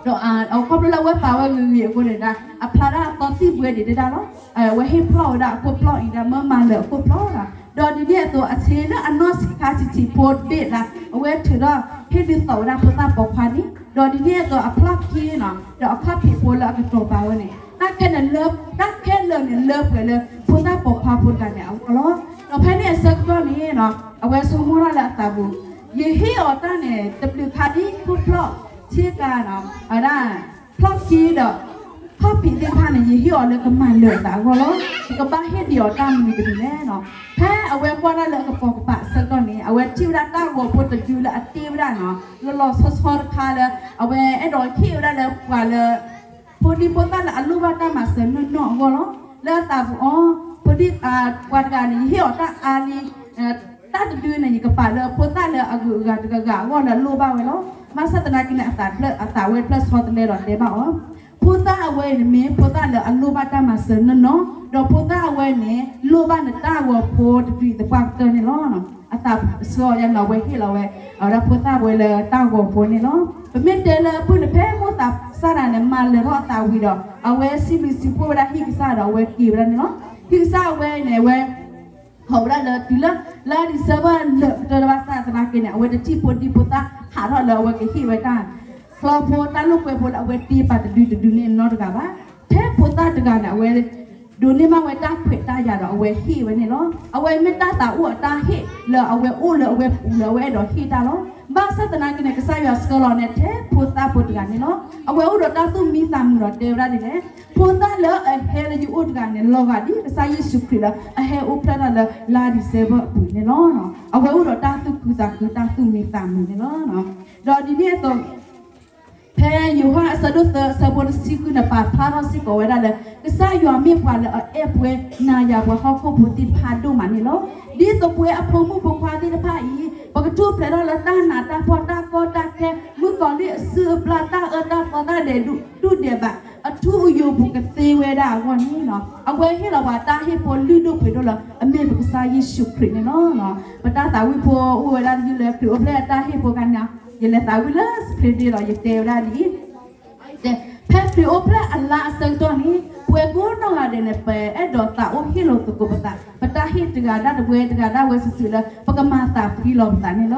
ဒီးအဝဲခီဖျိလၢအဝဲပာ်ဝဲဂ့ၤဂ့ၤအဃိန့ၣ်ဒီး အဖျါဒၣ်အသီသံၣ်ဘှဲဒံးဒၣ်လီၤ. အဝဲဟ့ၣ်ဖျီၣ်ဝဲဒၣ်အခိၣ်ဖျီၣ်အံၤဒီး မၢမၤလၢာ်အခိၣ်ဖျီၣ်လီၤ. ဒီးဒ်န့ၣ်အသိးအဆ့လၢအနီၢ်ဆံးခါဆံးဆံးဖိတဘ့ၣ်လၢ အဝဲထုးထီၣ်ဟ့ၣ်ဒုးသိးဝဲဒၣ်ဖိသၣ်ပိာ်ခွါန့ၣ် ဒီးဒ်န့ၣ်အသိးအဖျီၣ်ခံနီၤ ဒီးအခီၣ်ဖံးဖိလၢအကတီၤပာ်ဝဲန့ၣ် တၢ်ခဲလၢာ်လၢ တၢ်ခဲလၢာ်န့ၣ်လၢပှဲၤလၢဖိသၣ်ပိာ်ခွါဖိတဂၤန့ၣ်အဂီၢ်လီၤ. ဒီးဖဲန့ၣ်အဆၢကတီၢ်န့ၣ် အဝဲဆိကမိၣ်ထီၣ်လၢအသးပူၤ ယဟ့ၣ်အီၤတၢ်န့ၣ် တဘျုးခါဒ်ခိၣ်ဖျီၣ်ဆ့ကၤနီၤ အဝဲဒၣ် ဖျီၣ်ခံဒီး ခီၣ်ဖံးသ့ၣ်တဖၣ်န့ၣ် ယဟ့ၣ်အီၤလၢကမၤလၢာ်အသးအဂီၢ်လီၤ. ယကဘၣ်ဟ့ၣ်ဒံးအီၤတၢ်မနုၤတမံၤလဲၣ်နီၤ. ဖဲအဝဲကွၢ်ဒၣ်လၢအကပိာ်ကပၤအဆၢကတီၢ်န့ၣ် အဝဲထံၣ်ဝဲဒၣ်တၢ်ဂီၤဖိတဒုလၢအတ့ဝဲဒၣ်နီၤ လီၤလီၤဆီဆီတခါလၢ အဝဲအဲၣ်ဒိးဟ့ၣ်ဝဲဒၣ်လၢပှၤလၢ ဖိဒံဖိသၣ်လၢအလိၣ်ဘၣ်တၢ်မၤစၢၤနီၢ်နီၢ်အဂီၢ်လီၤ. လၢအသးပူၤအီၤ ဖိဒံ ပှၤတဂၤန့ၣ် ယဟ့ၣ်အီၤတၢ်အါလံ တၢ်တဒုန့ၣ် ယကပာ်လၢဖိသၣ်လၢအဂုၤအဂၤတဂၤဂၤအဂီၢ်လၢအလိၣ်ဘၣ်ဝဲလီၤ. ဘၣ်ဆၣ်သနာ်က့န့ၣ် အသးဝဲဖျၢၣ်ဆီတလဲဒီးတဲဘၣ်အီၤ, ဖိသၣ်အဝဲအံၤန့ၣ်မ့ၢ်ဖိသၣ်လၢအလိၣ်ဘၣ်တၢ်မၤစၢၤနီၢ်နီၢ်, ဒီးဖိသၣ်အဝဲန့ၣ် လိၣ်ဘၣ်နတၢ်ဂီၤဖိတဒုအံၤသပှၢ်ကတၢၢ်န့ၣ်လီၤ. အသးဆၢအီၤယါန့ၣ် အဝဲဟ့ၣ်လီၤဝဲ အဝဲဒၣ်ဖိသၣ်ဝဲလၢတၢ်ဂီၤဖိန့ၣ်လီၤ. ပမ့ၢ်တဲလၢအဖုၣ်န့ၣ် ဖဲမိၢ်သးစၢ်တဂၤန့ၣ် မၤလၢာ်ထီၣ်အသးဝံၤဒီး အဝဲစံးဘျုးစံးဖှိၣ်ဝဲဒၣ်ဟံၣ်ကစၢ်ဒီးအဝဲက့ၤဝဲဒၣ်န့ၣ်လီၤ. ဟံၣ်ကစၢ်အဝဲန့ၣ် အဝဲ ထီၣ်ဝဲဒၣ်လၢတုၤလၢ လါ December လၢာ်ကတၢၢ်ဘၣ်ဆၣ်သနာ်က့န့ၣ် အဝဲတထံၣ်ဖိဒံဖိသၣ်ဟးထီၣ်လၢအဝဲကဟ့ၣ်ဝဲတၢ် ချီဖိတၢ်လိာ်ကွဲဖိလၢအဝဲတ့ပာ်တဒုတဒုန့ၣ်နီတဂၤဘၣ်. ဖဲဖိသၣ်တဂၤန့ၣ် အဝဲ ဒိးန့ၢ်ဘၣ်ဝဲတၢ်ခွဲးတၢ်ယာ်ဒီးအဝဲဟ့ၣ်ဝဲန့ၣ်လီၤ. အဝဲမ့ၢ်တၢ်သးအိၣ်အတၢ်ဟ့ၣ်လၢအဝဲအိၣ်လၢအဝဲပူၤလၢအဝဲအဲၣ်ဒိးဟ့ၣ်တၢ်လီၤ. ဘၣ်ဆၣ်သနာ်က့န့ၣ် ကစၢ်ယွၤဆှၢလီၤန့ၣ်ထဲဖိသၣ်ဖိတဂၤန့ၣ်လီၤ. အဝဲအိၣ်ဒီးတၢ်သူၣ်မံသးမုာ်ဒီးတဲဝဲဒၣ်ဒ်လဲၣ်, ဖိသၣ်လၢအဟဲလၢယအိၣ်တဂၤန့ၣ် လီၤဂာ်ဒ်ကစၢ်ယ့ၣ်ၡူးခရံာ်လၢအဟဲအိၣ်ဖျဲၣ်ထီၣ်လၢလါ December အပူၤန့ၣ်လီၤ. အဝဲအိၣ်ဒီးတၢ်သူၣ်ခုသးခုတၢ်သူၣ်မံသးမုာ်န့ၣ်လီၤ. ဒီးဒ်န့ၣ်အသိး ဖဲယိၤဟၣ်အဆၢဒိၣ်သၢအဆၢဖိတဆံဃုန့ၣ် ပာ်ဖျါထီၣ်စ့ၢ်ကီးဝဲဒၣ်လၢ ကစၢ်ယွၤမ့ၢ်ပှၤလၢအအဲၣ်ပှဲၤနၤယၤပှၤဟီၣ်ခိၣ်ဖိသ့ၣ်တဖၣ်ဒိၣ်မးန့ၣ်လီၤ. ဒ်သိးပဝဲအဖိမုၣ်ဖိခွါသ့ၣ်တဖၣ်အံၤ ပကထူၣ်ဖျဲးထီၣ်လၢတၢ်နးတၢ်ဖှီၣ်တၢ်ကီတၢ်ခဲ မုၣ်ကီၤလံၢ်အစုအပျၢ်တၢ်အၢတၢ်သီတၢ်ဒဲးဒူၣ်ဒဲးဘး အထူအယိာ်ပူၤကသ့ဝဲဒၣ်အဂီၢ်န့ၣ်လီၤ. အဝဲဟ့ၣ်လီၤပှၤတၢ်ဟ့ၣ်ဖိလုၢ်ဒိၣ်ပှ့ၤဒိၣ်လၢအမ့ၢ်ပကစၢ်ယ့ၣ်ၡူးခရံာ်န့ၣ်လီၤ. ပတၢ်သးဝံၣ်ဖိအိၣ်ဝဲဒၣ်တယုၢ်လၢခရံာ်အိၣ်ဖျဲၣ်အတၢ်ဟ့ၣ်ဖိခါန့ၣ် ယလဲၤသးဝံၣ်လၢ Sunday ဒီး ယတဲဝဲဒၣ်ဒ်အံၤ ဖဲခရံာ်အိၣ်ဖျဲၣ်အလါအဆၢကတီၢ်န့ၣ် ပဝဲကိးနီၢ်ဂၤဒဲးန့ၣ် ပအဲၣ်ဒိးသးအိၣ်ဟ့ၣ်လိာ်သကိးပသး ပတၢ်ဟ့ၣ်တဂၤဒၣ်တဝဲတဂၤဒၣ်ဝဲစုာ်စုာ်လၢ ပကမၤသးဖှံလီၤပသးန့ၣ်လ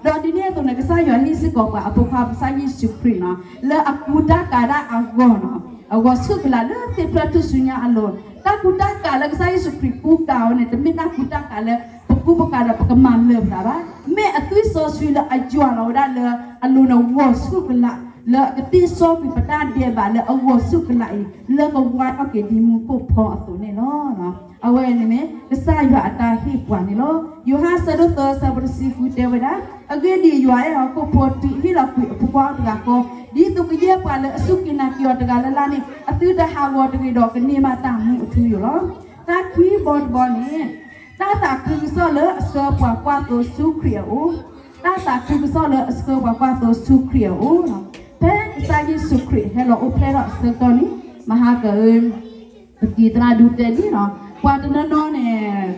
ီၤ. ဒီးဒ်န့ၣ်အသိးန့ၣ် ကစၢ်ယွၤဟ့ၣ်စ့ၢ်ကီးပှၤအဖိခွါပကစၢ်ယ့ၣ်ၡူးခရံာ်န့ၣ် လၢအကူတၢ်ကၤဒၣ်အဂီၢ်န့ၣ် အဂီၤဆူၣ်ကလာ်လၢသ့ၣ်ဖျၢၣ်ထူၣ်စုညါအလိၤ တၢ်ကူတၢ်ကၤလၢကစၢ်ယ့ၣ်ၡူးခရံာ်ကူကၤဝဲန့ၣ် တမ့ၢ်တၢ်ကူတၢ်ကၤလၢ ပကူပကၤဒီးပကမၤလၢာ်ပသးဘၣ်. မ့ၢ်အသွံၣ်စီဆှံလၢအယွၤလီၤဝဲဒၣ်လၢအလိၤန့ၣ်ဂီၤဆူၣ်ကလာ်, လၢအကသ့စီကွံာ်ပတၢ်ဒဲးဘးလၢအဂီၤဆူၣ်ကလာ်အံၤ လၢကဝါထီၣ်က့ၤဒ်မူခိၣ်ဖီအသိးန့ၣ်လီၤ. အဝဲန့ၣ်မ့ၢ်ကစၢ်ယွၤအတၢ်ဟ့ၣ်ပှၤန့ၣ်လီၤ. ယိၤဟၣ်ဆၢဒိၣ်သၢဆၢဖိတဆံဃုတဲဝဲဒၣ်, အဂ့ၢ်ဒ်အံၤ, ယွၤအဲၣ်အီၤဟီၣ်ခိၣ်ဖိတုၤဟ့ၣ်လီၤကွံာ်အဖိခွါအီၤတဂၤဃီ, ဒ်သိးကယဲၢ်ပှၤလၢအစူၢ်က့ၤနာ်က့ၤအီၤတဂၤလၢ်လၢ်န့ၣ် အသုတဟးဂီၤတဂ့ၤဒီးကန့ၢ်ဘၣ်တၢ်မူအထူအယိာ်လီၤ. တၢ်ခံဘီတဘီန့ၣ် တၢ်သးခုကစီၣ်လၢအဆှၢပှၤကွၢ်သိဆူခရံာ်အအိၣ်, တၢ်သးခုကစီၣ်လၢအဆှၢပှၤကွၢ်သိဆူခရံာ်အအိၣ်, ဖဲကစၢ်ယ့ၣ်ၡူးခရံာ်ဟဲလီၤအိၣ်ဖျဲၣ်ထီၣ်အဆၢကတီၢ်န့ၣ်, မဟါက ပတံၤသရၣ်ဒုးတဲဒ်န့ၣ်, ပှၤတနီၤနီၤန့ၣ်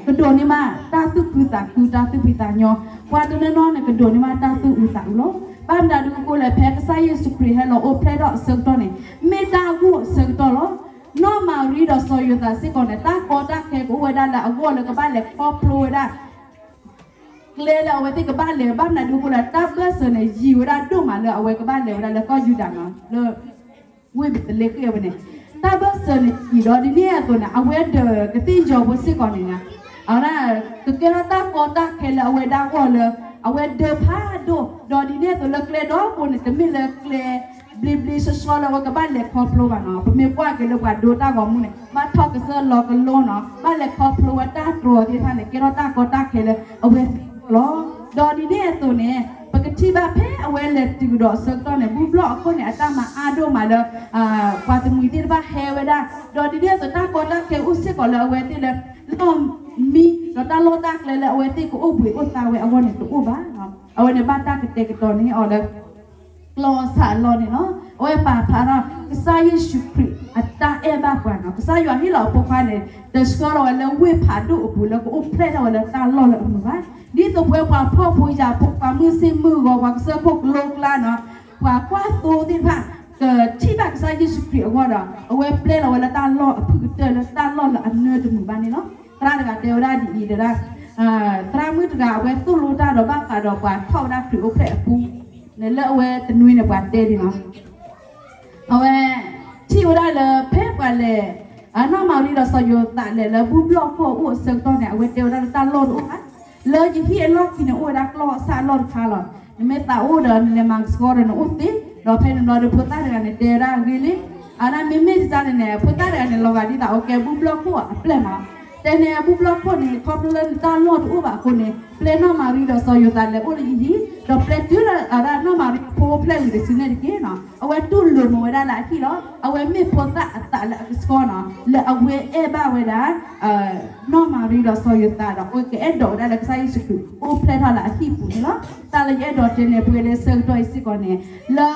ကဒိးန့ၢ်ဘၣ်တၢ်သူၣ်ခုသးခု တၢ်သူၣ်ဖှံသးညီ, ပှၤတနီၤနီၤန့ၣ် ကဒိးန့ၢ်ဘၣ်တၢ်သူၣ်အုးသးအုးလီၤ. ဘၣ်မနုၤဒ်အဃိလဲၣ်, ဖဲကစၢ်ယ့ၣ်ၡူးခရံာ်ဟဲလီၤအိၣ်ဖျဲၣ်ထီၣ်အဆၢကတီၢ်န့ၣ် မ့ၢ်တၢ်ဂိၢ်အဆၢကတီၢ်လီၤ. နီၢ်မၤရံဒီးစီၤယိၤသးစ့ၢ်ကီးန့ၣ် တၢ်ကီတၢ်ခဲကအိၣ်ဝဲဒၣ်လၢအဂီၢ်လၢကဘၣ်လဲၤခီဖျိဝဲဒၣ် ကျဲလၢအဝဲသ့ၣ်ကဘၣ်လဲၤ, ဘၣ်မနုၤဒ်အဃိလဲၣ်, တၢ်ဘၢၣ်စၢၤန့ၣ် ယံာ်ဝဲဒၣ်ဒိၣ်မးလၢအဝဲကဘၣ်လဲၤဝဲဒၣ်လၢကီၢ်ယူဒၤနီၤ, လၢ ဝ့ၢ်ဘ့းသလ့ဃ့ၣ်အဝဲန့ၣ်, တၢ်ဘၢၣ်စၢၤန့ၣ်ယံာ်ဒီး ဒ်န့ၣ်အသိးန့ၣ် အဝဲဒီးကသ့ၣ်ယီၤဖိစ့ၢ်ကီးန့ၣ်, အဝဲဒၣ် ကကဲထီၣ်တၢ်ကီတၢ်ခဲလၢအဝဲဒၣ်အဂီၢ်လၢ အဝဲဒၢဖးဒိၣ်, ဒီးဒ်န့ၣ်အသိးလၢကျဲဒီဖိန့ၣ် တမ့ၢ်လၢကျဲ ဘျ့ဘျ့ဆှီဆှီလၢအဝဲကဘၣ်လဲၤခီဖျိဘၣ်နီၤ. ပမ့ၢ်ကွၢ်က့ၤလၢပှၤဒိတၢ်ဂီၤမူန့ၣ် ဘၣ်ထီၣ်ကစၢၢ်လီၤကလိနီၤ, ဘၣ်လဲၤခီဖျိဝဲတၢ်တြီၤသ့ၣ်တဖၣ်န့ၣ် ကဲထီၣ်တၢ်ကီတၢ်ခဲလၢအဝဲသ့ၣ်အဂီၢ်လီၤ. ဒီးဒ်န့ၣ်အသိးန့ၣ် ပကထံၣ်ဘၣ်ဖဲအဝဲလဲၤတုၤကဒီးအဆၢကတီၢ်န့ၣ် ဘူၣ်ဘျီၣ်အခိၣ်န့ၣ် အတၢ်မၤအါဒိၣ်မးလၢ ပှၤသမူးသ့ၣ်တဖၣ်ဟဲဝဲဒၣ်, ဒီးဒ်န့ၣ်အသိးတၢ်ကီတၢ်ခဲအိၣ်စ့ၢ်ကီးလၢအဝဲသ့ၣ်လၢ လီၢ်မံ ဒီးတၢ်လီၢ်တၢ်ကျဲလၢအဝဲသ့ၣ်ကအိၣ်ဘှံးအိၣ်သါဝဲအဂီၢ်န့ၣ်တအိၣ်ဘၣ်. အဝဲန့ၣ်ဘၣ်တၢ်ကတဲာ်ကတီၤန့ၢ်အီၤလၢ ကျီၢ်အဆၣ်အလီၢ်န့ၣ်လီၤ. အဝဲပာ်ဖျါထီၣ် ကစၢ်ယ့ၣ်ၡူးခရံာ်အတၢ်အဲၣ်ဘၣ်ပှၤနီၤ. ကစၢ်ယွၤဟ့ၣ်လီၤအဖိခွါန့ၣ် တဆှၢလီၤဝဲလၢဝ့ၢ်ဖးဒိၣ်အပူၤ လၢကအိၣ်ဖျဲၣ်ထီၣ်ဝဲလၢတၢ်လီၢ်လၢအမုာ်ဘၣ်. ဒ်သိးပဝဲပှၤဖှီၣ်ဖိယာ်ဖိ ပှၤမုၢ်ဆ့ၣ်မုၢ်ဂီၤ ပှၤကစၢၢ်ခိၣ်ကလိကျါနီၤ, ပှၤကွၢ်သိသ့ၣ်တဖၣ် ကထံၣ်ဘၣ်ကစၢ်ယ့ၣ်ၡူးခရံာ်အဂီၢ်ဒီး အဝဲပျဲလီၤဝဲလၢတၢ်လီၢ်အဖုၣ်ကတၢၢ် လၢတၢ်လီၢ်လၢအနၢတမုာ်ဘၣ်န့ၣ်လီၤ. သရၣ်တဂၤတဲဝဲဒၣ်ဒ်အံၤ တဲဝဲဒၣ် သရၣ်မုၣ်တဂၤ အဝဲသိၣ်လိတၢ်ဒီးဘၣ်ဃးဒီးပှၤထီၣ်ဝဲဒၣ်ခရံာ်အိၣ်ဖျဲၣ်အပူၤ န့ၣ်လၢအဝဲတနွံန့ၣ် ပှၤတဲဒ်န့ၣ်လီၤ. အဝဲထံၣ်ဝဲဒၣ်လၢဖဲပှၤလဲၤ နီၢ်မၤရံဒီးစီၤယိၤသးလဲၤလၢဘူၣ်ဘျီၣ်ခိၣ်အအိၣ်အဆၢကတီၢ်န့ၣ် အဝဲတဲဝဲဒၣ်လၢတၢ်လီၢ်တအိၣ်ဘၣ်, လၢယဟံၣ်အလီၢ်ခံန့ၣ် အိၣ်ဝဲဒၣ်ကျီၢ်အဆၣ်အလီၢ်တခါလီၤ. နမ့ၢ်သးအိၣ်ဒီးနလဲၤမၤကဆှီဒီးနအိၣ်သ့, ဒီးဖဲန့ၣ်ဘျီဒီးဖိသၣ်တဂၤန့ၣ် တဲဝဲဒၣ်အဂ့ၢ်လံ, အဝဲဒၣ်မ့မ့ၢ်တၢ်န့ၣ်န့ၣ် ဖိသၣ်တဂၤန့ၣ် လီၤဂာ်ဒ်သိးအဝဲကဲဘူၣ်ဘျီၣ်ခိၣ်အပျဲၢ်မး တဲန့ၣ် ဘူၣ်ဘျီၣ်ခိၣ်န့ၣ် ခီဖျိလၢနတၢ်လီၢ်တအိၣ်ဘၣ်အဃိန့ၣ် ပျဲနီၢ်မၤရံဒီးစီၤယိၤသးလဲၤအိၣ်လၢယဟံၣ်, ဒီးပျဲတုၤလၢအဝဲဒၣ် နီၢ်မၤရံအဖိအိၣ်ဖျဲၣ်လံၤတစုန့ၣ်တက့ၢ်နီၤ. အဝဲတူၢ်လိာ်မုာ်ဝဲဒၣ်လၢအဟံၣ်လီၤ. အဝဲမ့ၢ်ဖိသၣ်အသးလၢအကဆှီနီၤ လၢအဝဲအဲၣ်ဘၣ်ဝဲဒၣ် နီၢ်မၤရံဒီးစီၤယိၤသးဒီး အဝဲကအဲၣ်ဒိးဝဲဒၣ်လၢကစၢ်ယ့ၣ်ၡူးခရံာ်အိၣ်ဖျဲၣ်ထီၣ်လၢအဟံၣ်ပူၤန့ၣ်လီၤ. တၢ်လၢယအဲၣ်ဒိးတဲန့ၣ် ပှဲၤလၢဆၢကတီၢ်အံၤစ့ၢ်ကီးန့ၣ် လၢ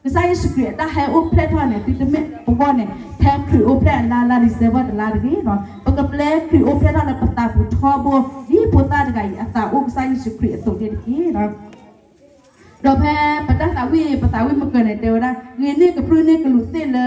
ကစၢ်ယ့ၣ်ၡူးခရံာ်အတၢ်ဟဲအိၣ်ဖျဲၣ်ထီၣ်န့ၣ် သုတမ့ၢ်ပဂီၢ်န့ၣ် ဖဲခရံာ်အိၣ်ဖျဲၣ်အလါ လါ December တလါတဂ့ၤနီၤ, ပကပျဲခရံာ်အိၣ်ဖျဲၣ်ထီၣ်လၢပသးပူၤထီဘိ ဒ်ဖိသၣ်တဂၤအံၤ အသးအိၣ်ကစၢ်ယ့ၣ်ၡူးခရံာ်အသိးန့ၣ်တက့ၢ်နီၤ. ဒီးဖဲပတၢ်သးဝံၣ် ပသးဝံၣ်မုၢ်ကၢၤန့ၣ် တဲဝဲဒၣ် ဂ့ၤန့ၢ်ကပြုၢ်န့ၢ်ကလူးသ့ၣ်လၢ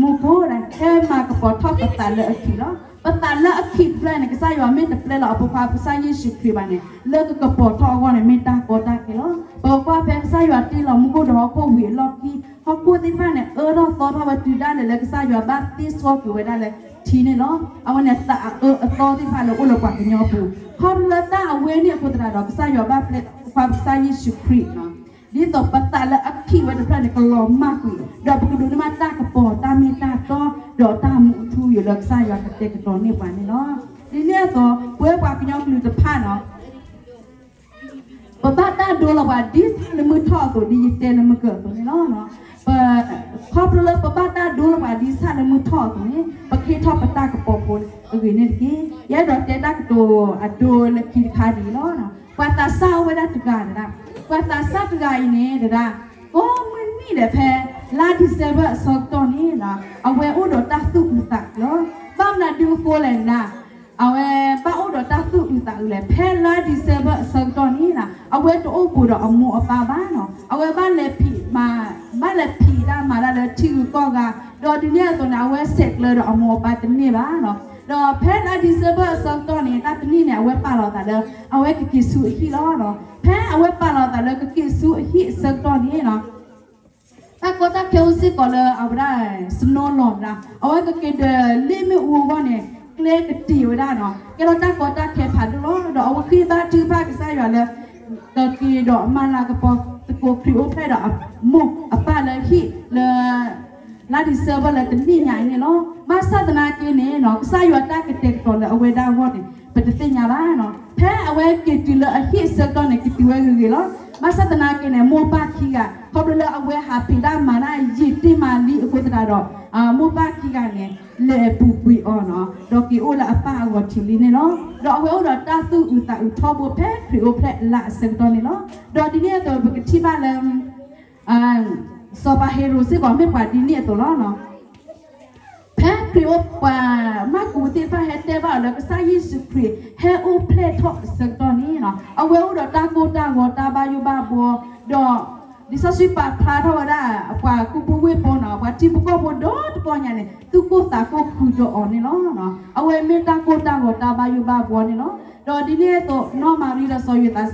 မူခိၣ်ဒၣ် ဟဲမၤကပီၤထီၣ်ပသးလၢအခံးလီၤ. ပသးလၢအခံးတဖျၢၣ်န့ၣ် ကစၢ်ယွၤမ့ၢ်တပျဲလီၤအဖိခွါကစၢ်ယ့ၣ်ၡူးခရံာ်ဘၣ်န့ၣ် လၢကကပီၤထီၣ်အဂီၢ်န့ၣ် မ့ၢ်တၢ်ကီတၢ်ခဲလီၤ. ပကကွၢ်ဖဲကစၢ်ယွၤတ့လီၤမူခိၣ်ဒီးဟီၣ်ခိၣ်ဝံၤအလီၢ်ခံ ဟီၣ်ခိၣ်သ့ၣ်တဖၣ်န့ၣ် အၢထီၣ်သီထီၣ်ဝဲတုၤဒၣ်လဲာ်လၢကစၢ်ယွၤဘၣ်သ့စီကွံာ်ဝဲဒၣ်လၢထံန့ၣ်လီၤ. အဝဲန့ၣ်သးအအၢအသီသ့ၣ်တဖၣ်လၢအိၣ်လၢပှၤကညီပူၤ ခီဖျိလၢတၢ်အဝဲန့ၣ်အဃိသတးဒီး ကစၢ်ယွၤဘၣ်ပျဲဖိခွါကစၢ်ယ့ၣ်ၡူးခရံာ် ဒ်သိးပသးလၢအခံးဝဲတဖျၢၣ်န့ၣ် ကလီၤမၢ်ကွံာ် ဒီးပကဒိးန့ၢ်ဘၣ်တၢ်ကပီၤ တၢ်မ့ၢ်တၢ်တီ ဒီးတၢ်မူအထူအယိာ်လၢကစၢ်ယွၤကတဲာ်ကတီၤန့ၢ်ပှၤန့ၣ်လီၤ. ဒ်န့ၣ်အသိး ပဝဲပှၤကညီကလုာ်တဖၣ်နီၤ ပဘၣ်တၢ်ဒိလီၤပှၤဒ်ဆၣ်လၢမုၢ်ထီၣ်အသိး ဒ်ယတဲလၢမုၢ်ကၢၤအသိးန့ၣ်လီၤ. ခီဖျိလၢပဘၣ်တၢ်ဒိလီၤပှၤဒ်ဆၣ်လၢမုၢ်ထီၣ်အသိးန့ၣ် ပကဟ့ၣ်ထီၣ်ပတၢ်ကပီၤဖိအဂ့ၢ်န့ၣ်တက့ၢ်. ယအဲၣ်ဒိးတဲတၢ်ကတိၤအဒိလၢခံတခါဒ်အံၤလီၤ. ပှၤသးစၢ်အိၣ်ဝဲဒၣ်တဂၤတဒၣ်, ပှၤသးစၢ်တဂၤအံၤန့ၣ်တဒၣ် ကိးမုၢ်နံၤဒဲးဖဲ လါ December အဆၢကတီၢ်န့ၣ် အဝဲအိၣ်ဒီးတၢ်သူၣ်အုးသးအုးလီၤ. ဘၣ်မနုၤဒ်အဃိလဲၣ်န့ၣ် အဝဲဘၣ်အိၣ်ဒီးတၢ်သူၣ်အုးသးအုးလဲၣ် ဖဲလါ December အဆၢကတီၢ်န့ၣ် အဝဲတအိၣ်ဘူးဒီးအမိၢ်အပၢ်ဘၣ်နီၤ. အဝဲဘၣ်လဲၤဖံးမၤ, ဘၣ်လဲၤဖံးတၢ်မၤတၢ်လၢထံဂုၤကီၢ်ဂၤ, ဒီးဒ်န့ၣ်အသိးန့ၣ် အဝဲဆဲးကျၢဒီးအမိၢ်အပၢ်တန့ၢ်ဘၣ်နီၤ. ဒီးဖဲလါ December အဆၢကတီၢ်န့ၣ် တၢ်တနံၣ်န့ၣ် အဝဲပာ်လီၤသးလၢ အဝဲကက့ၤဆူအဟံၣ်လီၤ. ဖဲအဝဲပာ်လီၤသးလၢကက့ၤဆူအဟံၣ်အဆၢကတီၢ်န့ၣ် တၢ်ကီတၢ်ခဲအိၣ်စ့ၢ်ကီးလၢအဝဲဒၣ် snow လီၤဒၣ် အဝဲကက့ၤဒီးလ့ၣ်မ့ၣ်အူအဂီၢ်န့ၣ် ကျဲကတ့ၢ်ဝဲဒၣ်နီၤ ကဲထီၣ်တၢ်ကီတၢ်ခဲဖးဒိၣ်လီၤ. ဒီးအဝဲဃ့ဘါထုကဖၣ်ကစၢ်ယွၤလၢ ကက့ၤဒီးမၤလၤကပီၤသကိးခရံာ်အိၣ်ဖျဲၣ်ဒီးအမိၢ်အပၢ်လၢဟံၣ်လၢ လါဒံၣ်စဲဘၢၣ်လၢတနံၣ်ညါအံၤန့ၣ်လီၤ. ဘၣ်ဆၣ်သနာ်က့န့ၣ်နီၤ ကစၢ်ယွၤတၢ်ကတဲာ်ကတီၤလၢအဝဲဒၣ်အဂီၢ်န့ၣ် ပတသ့ၣ်ညါဘၣ်နီၤ. ဖဲအဝဲက့ၤတုၤလၢအဟံၣ်အဆၢကတီၢ်န့ၣ် ကတုၤဝဲဂ့ၤဂ့ၤလီၤ. ဘၣ်ဆၣ်သနာ်က့န့ၣ် မိၢ်ပၢ်ခံဂၤ ခီဖျိလၢအဝဲဟးဖံးတၢ်မၤတၢ်ယံာ်တ့ၢ်မးလံအဃိသတးဒီး မိၢ်ပၢ်ခံဂၤန့ၣ် လဲၤပူၤကွံာ်အီၤနီၤ ဒီးက့ၤအိၣ်လၢအပၢ်အဂီၤထံးလံန့ၣ်လီၤ. ဒီးအဝဲအိၣ်ဒီးတၢ်သူၣ်အုးသးအုးထီဘိဖဲခရံာ်အိၣ်ဖျဲၣ်လါအဆၢကတီၢ်န့ၣ်လီၤ. ဒီးဒ်န့ၣ်အသိးပကထံၣ်ဘၣ်လၢ စီၤပၤဟ့ၤရိာ်စ့ၢ်ကီးမ့ၢ်ပှၤဒ်န့ၣ်အသိးလီၤ. ဖဲခရံာ်အိၣ်ပှၤမၢ်ကူးသ့ၣ်တဖၣ်ဟဲတဲဘၣ်အီၤလၢကစၢ်ယ့ၣ်ၡူးခရံာ်ဟဲအိၣ်ဖျဲၣ်ထီၣ်အဆၢကတီၢ်န့ၣ် အဝဲအိၣ်ဒီးတၢ်ကိၢ်တၢ်ဂီၤတၢ်ဘၣ်ယိၣ်ဘၣ်ဘှီ ဒီး လံာ်စီဆှံပာ်ဖျါထီၣ်ဝဲဒၣ် ပှၤကူၣ်ဘၣ်ကူၣ်သ့ဖိနီၤ ပှၤထံဖိကီၢ်ဖိဒီတကီၢ်ညါန့ၣ် သူၣ်ကိၢ်သးကိၢ်ဃုာ်ဒီးအီၤန့ၣ်လီၤ. အဝဲမ့ၢ်တၢ်ကိၢ်တၢ်ဂီၤတၢ်ဘၣ်ယိၣ်ဘၣ်ဘှီန့ၣ်လီၤ. ဒီးဒ်န့ၣ်အသိး နီၢ်မၤရံဒီးစီၤယိၤသးစ့ၢ်ကီး တၢ်ကီတၢ်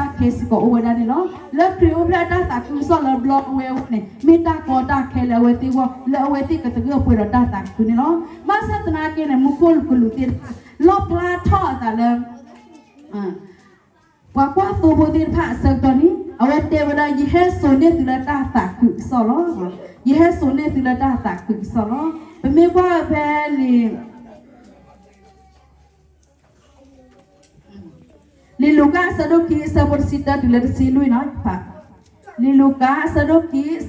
ခဲစ့ၢ်ကီးအိၣ်ဝဲဒၣ်န့ၣ်လီၤ. လၢခရံာ်အိၣ်ဖျဲၣ်အတၢ်သးခုကစီၣ်လၢဘျီအဝဲအအိၣ်န့ၣ် မ့ၢ်တၢ်ကီတၢ်ခဲလၢအဝဲသ့ၣ်အဂီၢ် လၢအဝဲသ့ၣ်ကသဂၢၢ်ပှဲၤဒီးတၢ်သးခုန့ၣ်လီၤ. ဘၣ်ဆၣ်သနာ်က့န့ၣ် မူခိၣ်ကလူးသ့ၣ်တဖၣ် လီၣ်ဖျါထီၣ်အသးလၢ ပှၤကွၢ်သိဖိသ့ၣ်တဖၣ်အဆၢကတီၢ်န့ၣ် အဝဲတဲဝဲဒၣ် ယဟဲစိာ်န့ၢ်သုလၢတၢ်သးခုကစီၣ်လီၤ. ယဟဲစိာ်န့ၢ်သုလၢတၢ်သးခုကစီၣ်လီၤ. ပမ့ၢ်ကွၢ်ဖဲလံာ် လံာ်လူၤကၣ်အဆၢဒိၣ်ခံအဆၢဖိတဆံတၢတုၤလၢတဆံလွံၢ်နီၤ, လံာ်လူၤကၣ်အဆၢဒိၣ်ခံအဆၢဖိတဆံတၢတုၤလၢတဆံလွံၢ်န့ၣ် အဂ့ၢ်ဒ်အံၤ,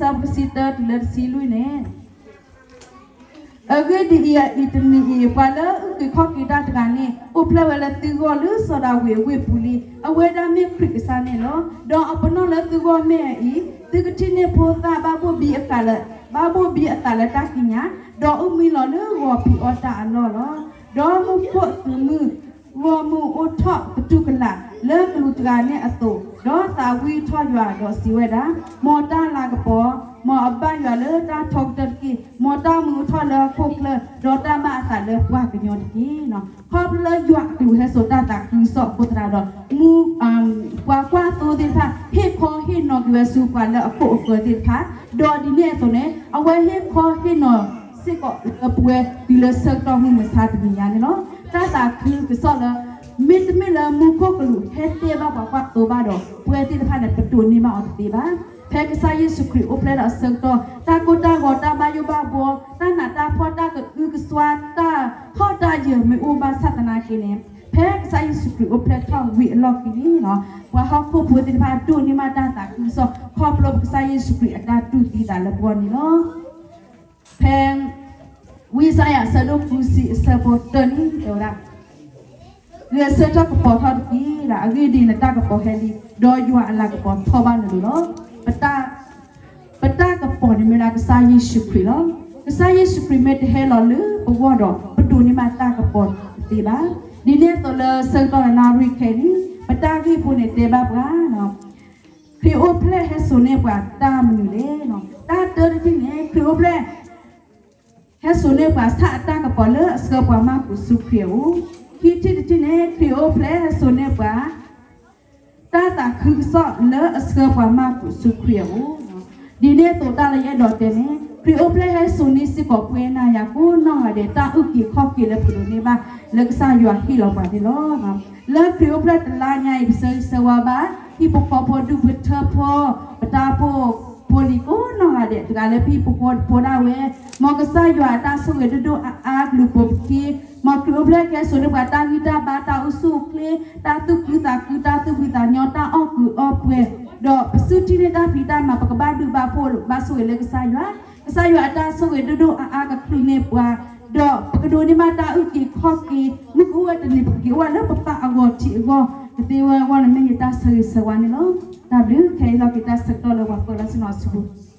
အအံၤတနံၤအံၤ ပှၤလၢအအုၣ်က့ၤခီၣ်က့ၤတၢ်တဂၤန့ၣ် အိၣ်ဖျဲၣ်ဝဲလၢသုဂီၢ်လၢစီၤဒၤဝံးအဝ့ၢ်ပူၤလံ. အဝဲဒၣ်မ့ၢ်ခရံာ်ကစၢ်န့ၣ်လီၤ. ဒီးအပနီၣ်လၢသုဂီၢ်မ့ၢ်အအံၤ, သုကထံၣ်န့ၢ်ဖိသၣ်ဘၣ်ဘိၣ်ဘံအသးလၢ, ဘၣ်ဘိၣ်ဘံအသးလၢတၢ်ကံးညာ်, ဒီးအုၣ်မံလီၤလၢဂီၤဖံးအီၣ်တၢ်အလီၢ်လီၤ. ဒီးမူခိၣ်သုးမုၢ်ဂီၢ်မုၢ်အိၣ်ထီၣ်သတူၢ်ကလာ်လၢကလူးတဂၤန့ၣ်အသိး, ဒီးသးဝံၣ်ထီၣ်ယွၤဒီးစံးဝဲဒၣ်, မ်တၢ်လၤကပီၤ, မ်အဘၣ်ယွၤလၢတၢ်ထီကတၢၢ်တက့ၢ်. မ်တၢ်မုာ်အိၣ်ထီၣ်လၢဟီၣ်ခိၣ်ချၢ, ဒီးတၢ်မၤအသးလၢပှၤကညီတက့ၢ်. ခီဖျိလၢယွၤအကလူးဟဲစိာ်တၢ်သးခုကစီၣ်အဃိသတးဒီး, ပှၤကွၢ်သိသ့ၣ်တဖၣ် ဟ့ၣ်ခီဟ့ၣ်နီၤက့ၤဝဲဆူပှၤလၢအခိၣ်အဃၢၤသ့ၣ်တဖၣ်, ဒီးဒ်န့ၣ်အသိးန့ၣ် အဝဲဟ့ၣ်ခီဟ့ၣ်နီၤစ့ၢ်ကီးလၢပဝဲတုၤလၢဆၢကတီၢ်မုၢ်မဆါတနံၤညါန့ၣ်လီၤ. တၢ်သးခုကစီၣ်လၢ မ့တမ့ၢ်လၢမူခိၣ်ကလူးဟဲတဲဘၣ်ပှၤကွၢ်သိဘၣ်ဒီး ပဝဲသ့ၣ်တဖၣ်န့ၣ် ပဒိးန့ၢ်ဘၣ်အီၤတသ့ဘၣ်. ဖဲကစၢ်ယ့ၣ်ၡူးခရံာ်အိၣ်ဖျဲၣ်ဒီးအဆၢကတီၢ် တၢ်ကိၢ်တၢ်ဂီၤတၢ်ဘၣ်ယိၣ်ဘၣ်ဘှီ တၢ်နးတၢ်ဖှီၣ်တၢ်ကအုကစွါ တၢ်ဟီၣ်တၢ်ယၢၤမ့ၢ်အိၣ်ဘၣ်ဆၣ်သနာ်က့န့ၣ်, ဖဲကစၢ်ယ့ၣ်ၡူးခရံာ်အိၣ်ဖျဲၣ်ထီၣ်ဝံၤအလီၢ်ခံန့ၣ်လီၤ. ပှၤဟီၣ်ခိၣ်ဖိသ့ၣ်တဖၣ်ဒိးန့ၢ်ဘၣ်တၢ်သးခုကစီၣ် ခီဖျိကစၢ်ယ့ၣ်ၡူးခရံာ်အတၢ်တူၢ်သံသးလၢပဂီၢ်န့ၣ်လီၤ. ဖဲ ဝံယၡါယၤအဆၢဒိၣ်ဃုဆံအဆၢဖိတၢန့ၣ် တဲဝဲဒၣ်, ဂဲၤဆၢထၢၣ်ကပီၤထီၣ်တက့ၢ်. အဂ့ၢ်ဒ်အံၤ, နတၢ်ကပီၤဟဲလံ, ဒီးယွၤအလၤကပီၤထီၣ်ဘၣ်နလိၤလီၤ. ပတၢ်ကပီၤန့ၣ်မ့ၢ်ဒၣ်ကစၢ်ယ့ၣ်ၡူးခရံာ်လီၤ. ကစၢ်ယ့ၣ်ၡူးခရံာ်မ့ၢ်တဟဲလီၤလၢပဂီၢ်ဒီး ပဒိးန့ၢ်ဘၣ်တၢ်ကပီၤတသ့ဘၣ်. ဒ်န့ၣ်အသိးလၢဆၢကတီၢ်နၣ်ရံၣ်ခဲအံၤန့ၣ် ပတၢ်ဂ့ၢ်ဖိန့ၣ်တဲဘၣ်ပှၤ ခရံာ်အိၣ်ဖျဲၣ်ဟဲစိာ်န့ၢ်ပှၤတၢ်မနုၤလဲၣ်. တၢ်တၢတထံၣ်န့ၣ် ခရံာ်အိၣ်ဖျဲၣ် ဟဲစိာ်န့ၢ်ပှၤဆၣ်အတၢ်ကပီၤလၢအဆှၢပှၤမၢ်ကူးဆူခရံာ်အအိၣ်, ခံထံၣ်တထံၣ်န့ၣ် ခရံာ်အိၣ်ဖျဲၣ်ဟဲစိာ်န့ၢ်ပှၤ တၢ်သးခုကစီၣ်လၢအဆှၢပှၤမၢ်ကူးဆူခရံာ်အအိၣ်. ဒ်န့ၣ်အသိးတၢ်လၢယအဲၣ်ဒိးတဲန့ၣ် ခရံာ်အိၣ်ဖျဲၣ်ဟဲစိာ်န့ၢ်စ့ၢ်ကီးပဝဲနၤယၤကိးနီၢ်ဂၤဒဲး တၢ်အုၣ်က့ၤခီၣ်က့ၤလၢပဒိးန့ၢ်ဘၣ်လၢကစၢ်ယွၤဟ့ၣ်လီၤပှၤန့ၣ်လီၤ. လၢခရံာ်အိၣ်ဖျဲၣ်တလါညါအံၤ ပဆၢဂ့ၤဆၢဝါဘၣ် ဟံၣ်ဖိဃီဖိဒူၣ်ဖိထၢဖိ ပတၢ်အိၣ်ဖှိၣ်ဖိလံၤကိးနီၢ်ဂၤဒဲး တဂၤလၢဟံၣ်ဖိဃီဖိဒၣ်ဝဲ, မ်ကစၢ်ယွၤအတၢ်ဆိၣ်ဂ့ၤဒိၣ်ဒိၣ်အါအါကလူးပိာ်ပခံ, မ်ခရံာ်အိၣ်ဖျဲၣ်ကဟဲစိာ်န့ၢ်ပှၤတၢ်ဂံၢ်တၢ်ဘါ တၢ်အိၣ်ဆူၣ်အိၣ်ချ့ တၢ်သူၣ်ခုသးခု တၢ်သူၣ်ဖှံသးညီ တၢ်အီၣ်ကုာ်အီပှဲၤ, ဒီးပစုထံၣ်န့ၢ်တၢ်ဖံးတၢ်မၤ ပကဘၣ်ဒုးဘၣ်ဖှိၣ်ဘၣ်ဆိၣ်ဂ့ၤလၢကစၢ်ယွၤ, ကစၢ်ယွၤအတၢ်ဆိၣ်ဂ့ၤဒိၣ်ဒိၣ်အါအါကချုးန့ၢ်ပှၤ, ဒီးပကဒိးန့ၢ်ဘၣ်တၢ်အုၣ်က့ၤခီၣ်က့ၤ မုၢ်ကအိၣ်ဝဲတနံၤ ပကက့ၤအိၣ်ဝဲလၢပပၢ်အဂီၤထံးအဂီၢ် ကသ့ဝဲအဂီၢ်န့ၣ်မ့ၢ်ယတၢ်ဆၢဂ့ၤဆၢဝါန့ၣ်လီၤ. တၢ်ဘျုးခဲအံၤလီၤက့ၤတၢ်ဆၢကတီၢ်လၢပှၤပၢၤလီၢ်ဆ့ၣ်နီၤအစုပူၤ